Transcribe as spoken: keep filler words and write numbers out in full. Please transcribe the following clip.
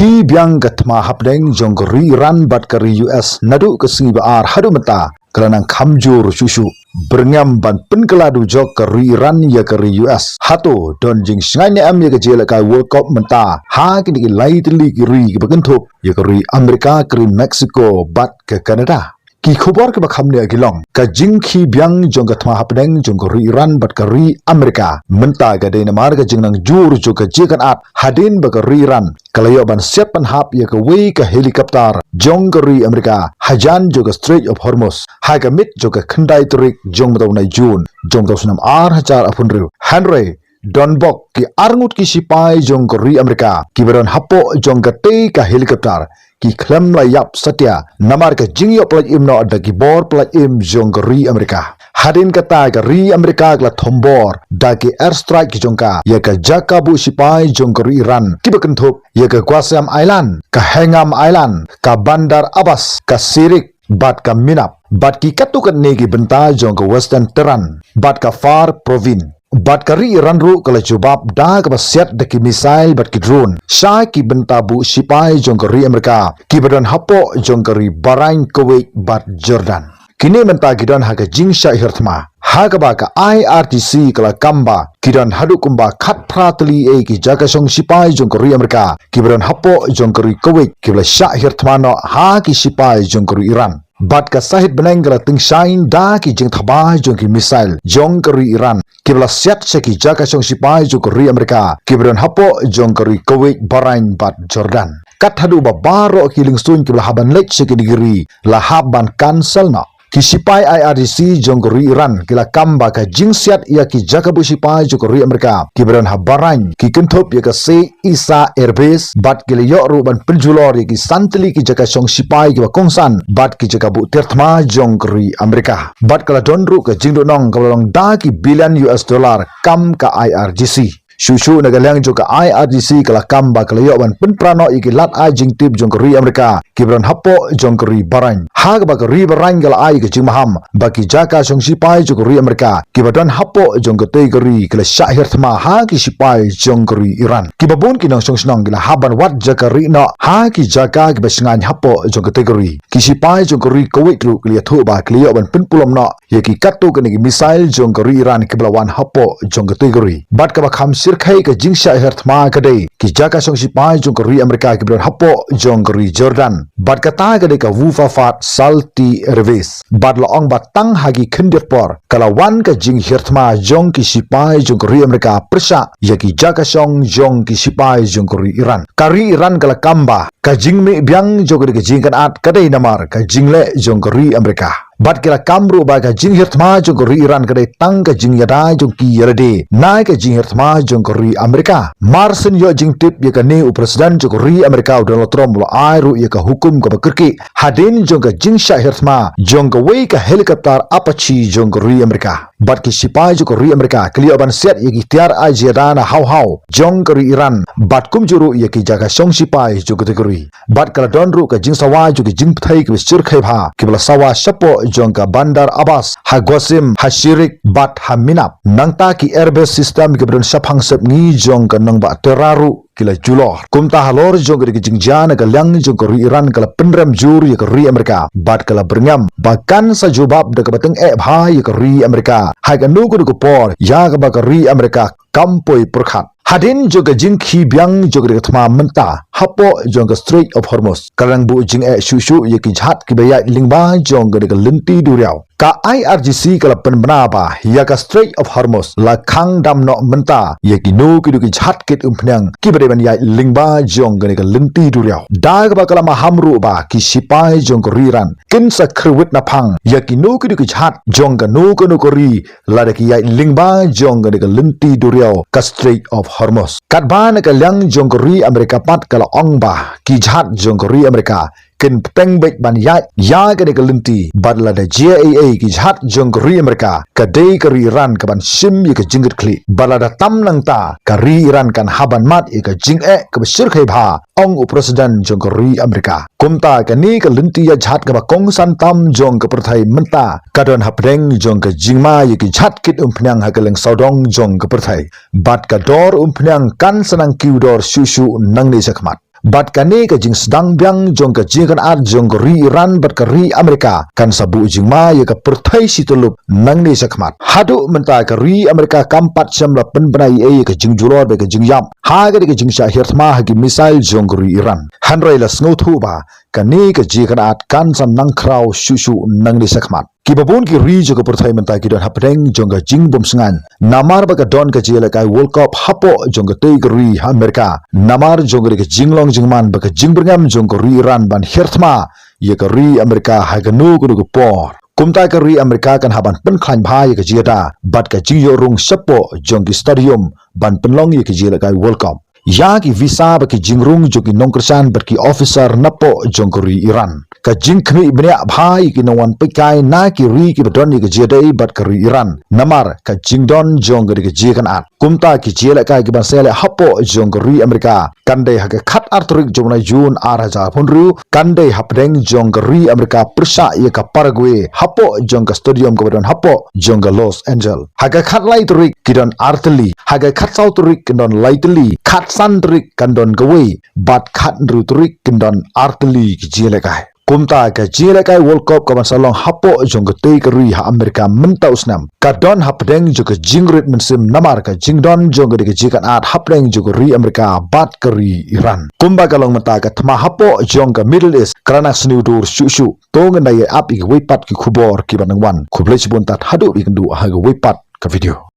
Ki biang ka thma hapdeng jong ka ri Iran bad ka ri U S naduh ka sngi ba ar haduh mynta ka la nang kham jur shuh shuh. Byrngem ban pynkylla dujok ka ri Iran ïa ka ri U S. Hato don jingshngaiñ ne em ïa ka jingïalehkai World Cup mynta ha kine ki lai tylli ki ri kiba kynthup ïa ka ri Amerika, ka ri Mexico bad ka Canada. Ki khubor kiba kham ne ki long, ka jingkhih biang jong ka thma hapdeng jong ka ri Iran bad ka ri Amerika mynta ka dei namar ka jingnang jur jong ka jingkynad hadien ba ka ri Iran ka la ïoh ban siat pynhap ïa kawei ka helicopter jong ka ri Amerika hajan jong ka Strait of Hormuz ha ka miet jong ka khyndai tarik jong mynta u bnai Jun jong ka snem ar hajar arphew hynriew. Hynrei don bok ki arngut ki sipai jong ka ri Amerika kiba don hapoh jong katei ka helicopter ki khlem la ïap satia namar ka jingïoh pyllait im noh da ki bor pyllait im jong ka ri Amerika. Hadien kata ka ri Amerika ka la thombor da ki airstrike ki jong ka ïa ka jaka buh sipai jong ka ri Iran kiba kynthup ïa ka Qasem Island, ka Hangam Island, ka Bandar Abbas, ka Sirik bad ka Minab bad ki katto katne ki bynta jong ka Western Tehran bad ka Fars Province. Bad ka ri Iran ruh ka la jubab da kaba siat da ki missile bad ki drone sha ki bynta buh sipai jong ka ri Amerika kiba don hapoh jong ka ri Bahrain, Kuwait bad Jordan. Kine mynta ki don ha ka jingshah hiar thma ha kaba ka I R G C ka la kam ba ki don haduh kumba khatphra tylli ei ki jaka shong sipai jong ka ri Amerika kiba don hapoh jong ka ri Kuwait kiba la shah hiar thma noh ha ki sipai jong ka ri Iran. Bad ka sahit bneng ka la tyngshaiñ da ki jingthaba jong ki missile jong ka ri Iran kiba la siat sha ki jaka shong sipai jong ka ri Amerika kiba don hapoh jong ka ri Kuwait, Bahrain bad Jordan. Kat haduh ba baroh ki lingsuiñ kiba la hap ban leit sha kine ki ri la hap ban cancel noh. Ki sipai I R G C jong ka ri Iran ki la kam ba ka jingsiat ïa ki jaka buh sipai jong ka ri Amerika kiba don ha Bahrain ki kynthup ïa ka Sheikh Isa Airbase bad ki la ïoh ruh ban pynjulor ïa ki san tylli ki jaka shong sipai kiba kongsan bad ki jaka buh tiar thma jong ka ri Amerika. Bad ka la don ruh ka jingduhnong kaba la long da ki billion U S dollar kam ka I R G C. Shuh shuh na ka liang jong ka I R G C ka la kam ba ka la ïoh ban pynpra noh ïa ki lad ai jingtip jong ka ri Amerika kiba don hapoh jong ka ri Bahrain. Ha kaba ka ri Bahrain ka la ai ka jingmaham ba ki jaka shong sipai jong ka ri Amerika kiba don hapoh jong katei ka ri ki la shah hiar thma ha ki sipai jong ka ri Iran. Kiba bun ki nongshong shnong ki la hap ban wad jaka rieh noh ha ki jaka kiba shngaiñ hapoh jong katei ka ri. Ki sipai jong ka ri Kuwait ruh ki la ïathuh ba ki la ïoh ban pynpulom noh ïa ki katto katne ki missile jong ka ri Iran kiba la wan hapoh jong katei ka ri. Bad kaba kham shyrkhei ka jingshah hiar thma ka dei ki jaka shong sipai jong ka ri Amerika kiba don hapoh jong ka ri Jordan. Bad kata ka dei ka Wafafat Salti Airbase. Bad la ong ba tang ha ki khyndiat por ka la wan ka jinghiar thma jong ki sipai jong ka ri Amerika pyrshah ïa ki jaka shong jong ki sipai jong ka ri Iran. Ka ri Iran ka la kam ba ka jingmih biang jong ka dei ka jingkynad ka dei namar ka jingleh jong ka ri Amerika. Bad ki la kam ruh ba ka jinghiar thma jong ka ri Iran ka dei tang ka jingïada jong ki ïalade na ka jinghiar thma jong ka ri Amerika. Mar shen ïoh jingtip ïa kane u President jong ka ri Amerika u Donald Trump u la ai ruh ïa ka hukum kaba kyrkieh hadien jong ka jingshah hiar thma jong kawei ka helicopter Apache jong ka ri Amerika. Bad ki sipai jong ka ri Amerika ki la ïoh ban siat ïa ki tiar ai jingïada na haw haw jong ka ri Iran bad kumjuh ruh ïa ki jaka shong sipai jong katei ka ri. Bad ka la don ruh ka jingsawa jong ki jingpyrthei kiba shyrkhei bha kiba la sawa shapoh jong ka Bandar Abbas, ha Qasem, ha Sirik bad ha Minab. Nangta ki airbase system kiba don shaphang sepngi jong ka nongbah Tehran ruh ki la julor. Kumta halor jong ka dei ka jingjia na ka liang jong ka ri Iran ka la pynrem jur ïa ka ri Amerika bad ka la byrngem ba kan sa jubab da kaba tyngeh bha ïa ka ri Amerika ha kano kano ka por ïa kaba ka ri Amerika kam poi pyrkhat. Hadien jong ka jingkhih biang jong ka dei ka thma mynta hapoh jong ka Strait of Hormuz ka la nang buh jingeh shuh shuh ïa ki jhat kiba ïaid lyngba jong ka dei ka lynti duriaw. Ka I R G C ka la pynbna ba ïa ka Strait of Hormuz la khang dam noh mynta ïa kino kino ki jhat kit umphniang kiba dei ban ïaid lyngba jong kane ka lynti duriaw. Da kaba ka la maham ruh ba ki sipai jong ka ri Iran kin sa kyrwit naphang ïa kino kino ki jhat jong kano kano ka ri lada ki ïaid lyngba jong kane ka lynti duriaw ka Strait of Hormuz. Katba na ka liang jong ka ri Amerika pat ka la ong ba ki jhat jong ka ri Amerika kin pynbeit ban ïaid ïa kane ka lynti bad lada jia ei ei ki jhat jong ka ri Amerika ka dei ka ri Iran kaban shim ïa ka jingkitkhlieh bad lada tam nangta ka ri Iran kan hap ban mad ïa ka jingeh kaba shyrkhei bha, ong u President jong ka ri Amerika. Kumta kane ka lynti ïaid jhat kaba kongsan tam jong ka pyrthei mynta ka don hapdeng jong ka jingma ïa ki jhat kit umphniang ha ka liang sawdong jong ka pyrthei. Bad ka dor umphniang kan sa nang kiew dor shuh shuh nangne shakhmat. Bad kane ka jingsdang biang jong ka jingkynad jong ka ri Iran bad ka ri Amerika kan sa buh jingma ïa ka pyrthei shityllup nangne shakhmat. Haduh mynta ka ri Amerika kam pat shym la pynbna ei ei ïa ka jingjulor bad ka jingïap ha kane ka jingshah hiar thma ha ki missile jong ka ri Iran. Hynrei la sngewthuh ba kane ka jingkynad kan sa nang khraw shuh shuh nangne shakhmat. Kiba bun ki ri jong ka pyrthei mynta ki don hapdeng jong ka jingbymsngain namar ba ka don ka jingïalehkai World Cup hapoh jong katei ka ri ha Amerika. Namar jong ka dei ka jinglong jingman bad ka jingbyrngem jong ka ri Iran ban hiar thma ïa ka ri Amerika ha kano kano ka por. Kumta ka ri Amerika kan hap ban pynkhlaiñ bha ïa ka jingïada bad ka jingïoh rung shapoh jong ki stadium ban pynlong ïa ka jingïalehkai World Cup. Ïa ki visa bad ki jingrung jong ki nongkyrshan bad ki officer napoh jong ka ri Iran. Ka jingkhmih bniah bha ïa ki nongwan peitkai na ki ri kiba don ïa ka jingïadei bad ka ri Iran. Namar ka jingdon jong ka dei ka jingkynad. Kumta ki jingïalehkai kiban sa ïaleh hapoh jong ka ri Amerika kan dei ha ka khatar tarik jong u bnai Jun ar hajar arphew hynriew, kan dei hapdeng jong ka ri Amerika pyrshah ïa ka Paraguay hapoh jong ka stadium kaba don hapoh jong ka Los Angeles. Ha ka khatlai tarik ki don ar tylli, ha ka khatsaw tarik kin don lai tylli, khatsan tarik kan don kawei, bad khathynriew tarik kin don ar tylli ki jingïalehkai. Kumta ka jingïalehkai World Cup kaban sa long hapoh jong katei ka ri ha Amerika mynta u snem ka don hapdeng jong ka jingrit mynsiem namar ka jingdon jong ka dei ka jingkynad hapdeng jong ka ri Amerika bad ka ri Iran. Kumba ka long mynta ka thma hapoh jong ka Middle East ka la nang sniew dur shuh shuh. To ngin da ïa ap ïa kiwei pat ki khubor kiban nang wan. Khublei shibun tad haduh ba ïakynduh ha kawei pat ka video.